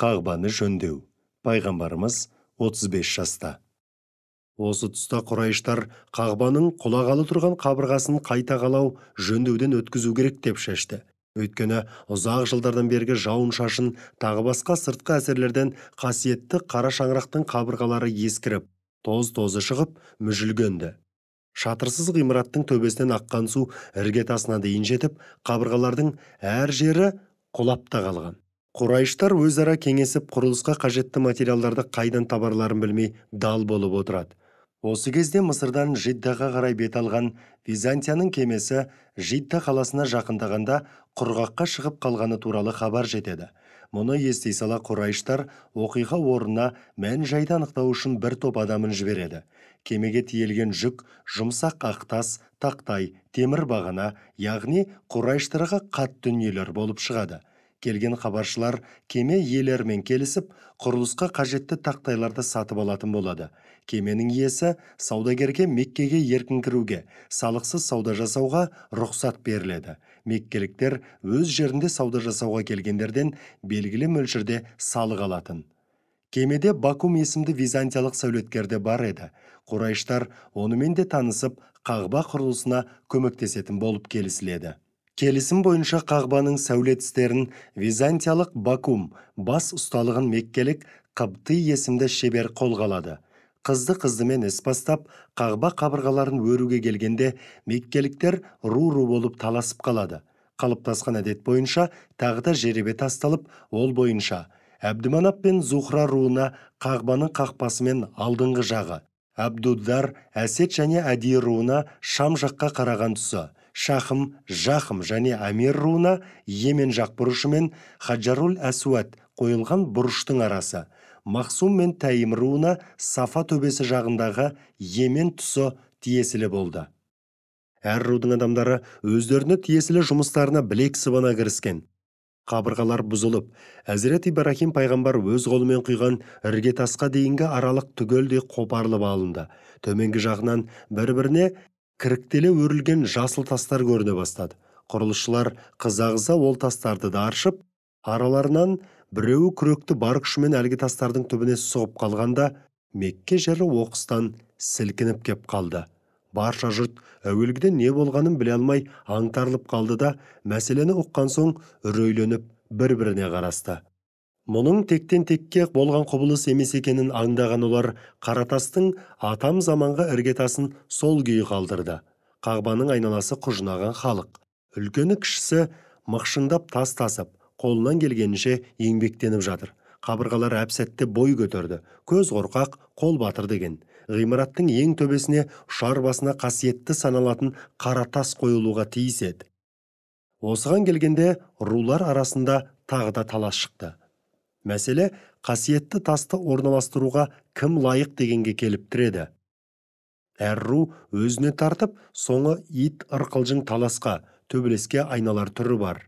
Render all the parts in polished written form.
Қағбаны жөндеу. Пайғамбарымыз 35 жаста. Осы тұста құрайыштар қағбаның құлағалы тұрған қабырғасын қайта қалау, жөндеуден өткізу керек деп шешті. Өйткені ұзақ жылдардан бергі жауын-шашын, тағы басқа сыртқы әсерлерден қасиетті қара шаңырақтың қабырғалары ескіріп, тоз-тозы шығып, мүжілгенді. Шатырсыз ғимараттың төбесінен аққан су іргетасына дейін жетіп, қабырғалардың әр жері құлап та қалған. Құрайыштар өзара кеңесіп, құрылысқа қажетті материалдарды қайдан табарларын білмей дал болып отырады. Осы кезде Мысырдан Жиддаға қарай бет алған Византияның кемесі Жидда қаласына жақындағанда құрғаққа шығып қалғаны туралы хабар жетеді. Мұны ести сала құрайыштар оқиға орнына мән-жайды анықтау үшін бір топ адамын жібереді. Кемеге тиелген жүк жұмсақ ақ тас, тақтай, темір бағана, яғни құрайыштарға қат дүниелер болып шығады. Келген хабаршылар кеме иелерімен келісіп, құрылысқа қажетті тақтайларды сатып алатын болады. Кеменің иесі саудагерге Меккеге еркін кіруге, салықсыз сауда жасауға рұқсат беріледі. Меккеліктер өз жерінде сауда жасауға келгендерден белгілі мөлшерде салық алатын. Кемеде Бакум есімді византиялық сәулеткер де бар еді. Құрайыштар онымен де танысып, қағба құрылысына көмектесетін болып келісіледі. Келісім бойынша қағбаның сәулет істерін византиялық Бакум бас ұсталығын меккелік Қыбты есімді шебер қолға алады. Қызды-қыздымен іс бастап, қағба қабырғаларын өруге келгенде меккеліктер ру-ру болып таласып қалады. Қалыптасқан әдет бойынша тағы да жеребе тасталып, ол бойынша Әбдіманап пен Зухра руына қағбаның қақпасымен алдыңғы жағы, Әбдуддар, Әсет және Әди руына Шам жаққа қараған тұсы, Шахым, Жахым және Амир руына Йемен жақ бұрышымен Хаджарул Әсуат қойылған бұрыштың арасы, Мақсум мен Тәйім руына Сафа төбесі жағындағы Йемен тұсы тиесілі болды. Әр рудың адамдары өздеріне тиесілі жұмыстарына білек сыбана кіріскен. Қабырғалар бұзылып, Әзірет Ибрахим пайғамбар өз қолымен құйған іргетасқа дейінгі аралық түгелдей қопарылып алынды. Төменгі жағынан бір-біріне кіріктеле өрілген жасыл тастар көріне бастады. Құрылысшылар қыза-қыза ол тастарды да аршып, араларынан біреуі күректі бар күшімен әлгі тастардың түбіне сұғып қалғанда, Мекке жері оқыстан сілкініп кеп қалды. Барша жұрт әуелгіден не болғанын біле алмай аңтарылып қалды да, мәселені ұққан соң үрейленіп бір-біріне қарасты. Мұның тектен-текке болған құбылыс емес екенін аңдаған олар қаратастың атам заманғы іргетасын сол күйі қалдырды. Қағбаның айналасы құжынаған халық. Үлкені кішісі мықшыңдап тас тасып, қолынан келгенінше еңбектеніп жатыр. Қабырғалар әп-сәтте бой көтерді. Көз қорқақ, қол батыр деген. Ғимараттың ең төбесіне ұшар басына қасиетті саналатын қара тас қойылуға тиіс еді. Осыған келгенде рулар арасында тағы да талас шықты. Мәселе қасиетті тасты орналастыруға кім лайық дегенге келіп тіреді. Әр ру өзіне тартып, соңы ит ырқылжың таласқа, төбелеске айналар түрі бар.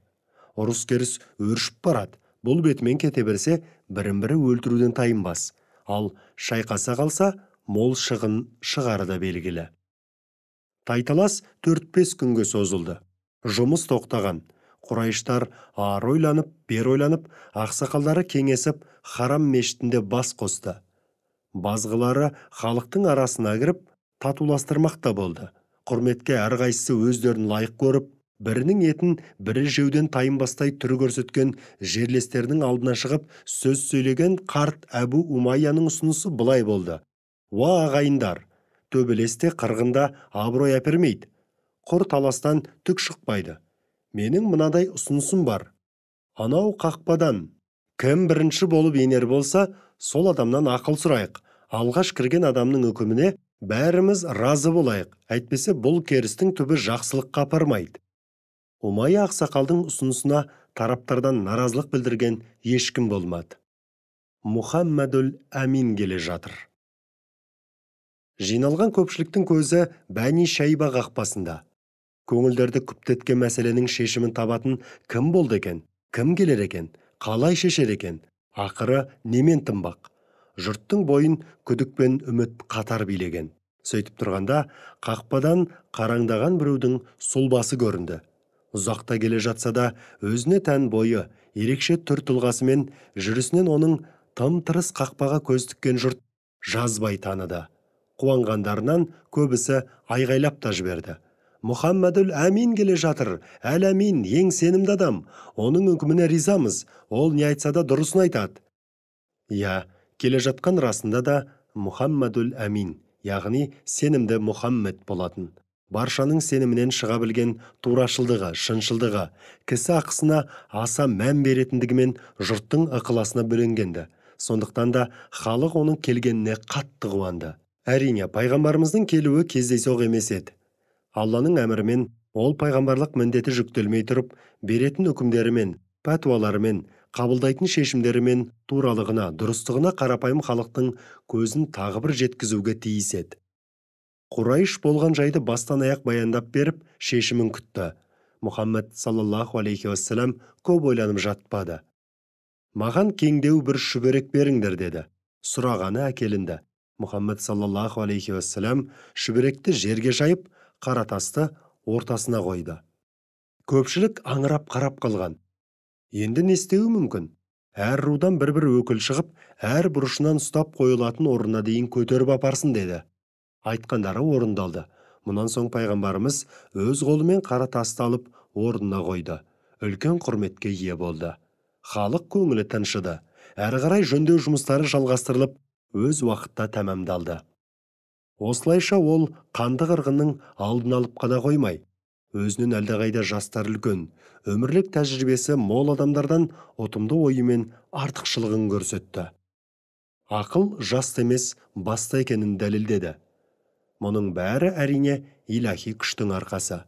Ұрыс-керіс өршіп барады. Бұл бетімен кете берсе, бірін-бірі өлтіруден тайынбас. Ал шайқаса қалса, мол шығын шығары да белгілі. Тайталас 4-5 күнге созылды. Жұмыс тоқтаған. Құрайыштар ары ойланып, бері ойланып, ақсақалдары кеңесіп, Харам мешітінде бас қосты. Базғылары халықтың арасына кіріп, татуластырмақ та болды. Құрметке әрқайсысы өздерін лайық көріп, бірінің етін бірі жеуден тайынбастай түрі көрсеткен жерлестерінің алдына шығып, сөз сөйлеген қарт Әбу Умайяның ұсынысы былай болды. Уа ағайындар, төбелесте қырғында абырой әпермейді, құр таластан түк шықпайды. Менің мынадай ұсынысым бар. Анау қақпадан кім бірінші болып енер болса, сол адамнан ақыл сұрайық. Алғаш кірген адамның үкіміне бәріміз разы болайық. Әйтпесе бұл керістің түбі жақсылыққа апармайды. Умайя ақсақалдың ұсынысына тараптардан наразылық білдірген ешкім болмады. Мұхаммадул Әмин келе жатыр. Жиналған көпшіліктің көзі Бәни Шайба қақпасында. Көңілдерді күптеткен мәселенің шешімін табатын кім болды екен, кім келер екен, қалай шешер екен, ақыры немен тынбақ? Жұрттың бойын күдік пен үміт қатар билеген. Сөйтіп тұрғанда қақпадан қараңдаған біреудің сұлбасы көрінді. Ұзақта келе жатса да өзіне тән бойы, Ерекше түр-тұлғасымен жүрісінен оның тым-тырыс қақпаға көз тіккен жұрт жазбай таныды. Қуанғандарынан көбісі айғайлап та жіберді. Мұхаммадул Әмин келе жатыр, әл Әмин ең сенімді адам, оның үкіміне ризамыз, ол не айтса да дұрысын айтады. Иә, келе жатқан расында да Мұхаммадул Әмин, яғни сенімді Мұхаммед болатын. Баршаның сенімінен шыға білген турашылдығы, шыншылдығы, кісі ақысына аса мән беретіндігімен жұрттың ықыласына бөленгенді. Сондықтан да халық оның келгеніне қатты қуанды. Әрине, пайғамбарымыздың келуі кездейсоқ емес еді. Алланың әмірімен ол пайғамбарлық міндеті жүктелмей тұрып, беретін үкімдерімен, пәтуаларымен, қабылдайтын шешімдерімен туралығына, дұрыстығына қарапайым халықтың көзін тағы бір жеткізуге тиіс еді. Құрайш болған жайды бастан аяқ баяндап беріп, шешімін күтті. Мұхаммед саллаллаху алейхи уассалам көп ойланып жатпады. Маған кеңдеу бір шүберек беріңдер деді. Сұрағаны әкелінді. Мұхаммед саллаллаху алейхи уассалам шүберекті жерге жайып, қара тасты ортасына қойды. Көпшілік аңырап қарап қалған. Енді не істеуі мүмкін? Әр рудан бір-бір өкіл шығып, әр бұрышынан ұстап қойылатын орнына дейін көтеріп апарсын деді. Айтқандары орындалды. Мұнан соң пайғамбарымыз өз қолымен қара тасты алып орнына қойды. Үлкен құрметке ие болды. Халық көңілі тыншыды. Әрі қарай жөндеу жұмыстары жалғастырылып, өз уақытта тәмамдалды. Осылайша ол қанды қырғынның алдын алып қана қоймай, өзінен әлдеқайда жастар үлкен, өмірлік тәжірибесі мол адамдардан ұтымды ойымен артықшылығын көрсетті. Ақыл жаста емес, баста екенін дәлелдеді. Мұның бәрі әрине илахи күштің арқасы.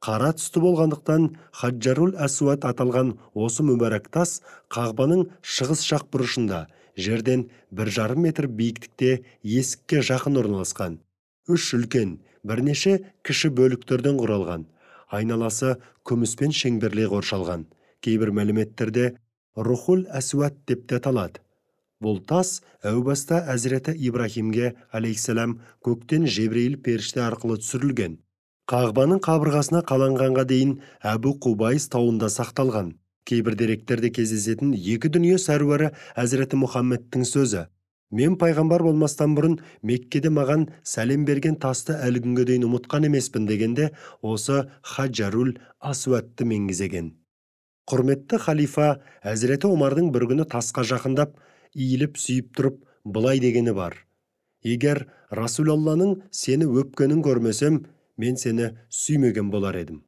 Қара түсті болғандықтан Хаджарул Әсуат аталған осы мүбәрак тас Қағбаның шығыс жақ бұрышында, жерден 1,5 метр биіктікте есікке жақын орналасқан. Үш үлкен, бірнеше кіші бөліктерден құралған. Айналасы күміспен шеңберлей қоршалған. Кейбір мәліметтерде Рухул Әсуат деп те аталады. Бұл тас әу баста Әзіреті Ибрахимге алейхиссалам көктен Жебірейіл періште арқылы түсірілген. Қағбаның қабырғасына қаланғанға дейін Әбу Қубайс тауында сақталған. Кейбір деректерде кездесетін екі дүние сәруері Әзіреті Мұхаммедтің сөзі. Мен пайғамбар болмастан бұрын Меккеде маған сәлем берген тасты әлі күнге дейін ұмытқан емеспін дегенде осы Хаджарул Асуатты меңгізеген. Құрметті халифа Әзіреті Омардың бір күні тасқа жақындап, иіліп сүйіп тұрып былай дегені бар. Егер Расулалланың сені өпкенін көрмесем, мен сені сүймеген болар едім.